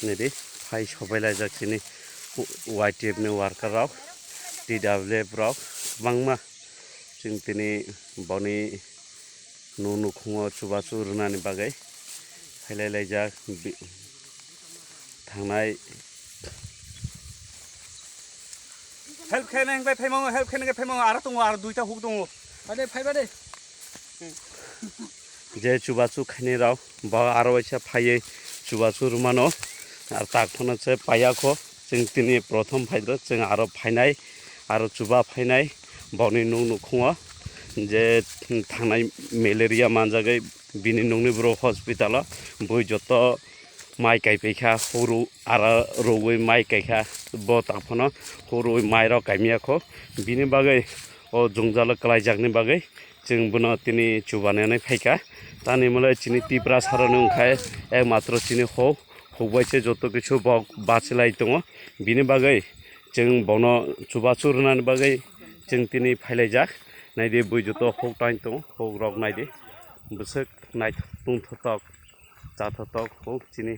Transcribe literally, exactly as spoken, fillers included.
Nidi, phai sobai laijak chini Y T F ni worker rok, T W F rok, kwbangma chwng tini boni nung nukhungo chubachu rwnani bagwi phailai laijak bi-, thangnai. Help khe nang bai phaimang, help khe nang bai phaimang, aro tongo, aro duita huk tongo. Phai de, phai ba de. Je chubachu khainai rok, bo aro waisa phaiwi chubachu rwmano, ar tak phano se paiya kho. Chwng tini prothom phaidro, chwng aro phainai, aro chuba phainai, boni nung nukhungo je thangnai malaria manjagwi bini nungni bwrwi hospital o, bui joto mai kaipaikha, horo ara rogwi mai kaikha, bo tak phano horo mai rok kaimia kho. Bini bagwi o jwngjalo kwlaijakni bagwi chwng bono tini chubanani phaikha. Tani mole chini Tiprasa rokni wngkha ekmatro chini hok, hok bai se joto kichu bo bachilai tongo. Bini bagwi chwng bono chubachu rwnani bagwi chwng tini phailaijak. Naidi bui joto hok tang tongo, hok rok naidi bwswk naithok tongthotok. Chathotok huk chini.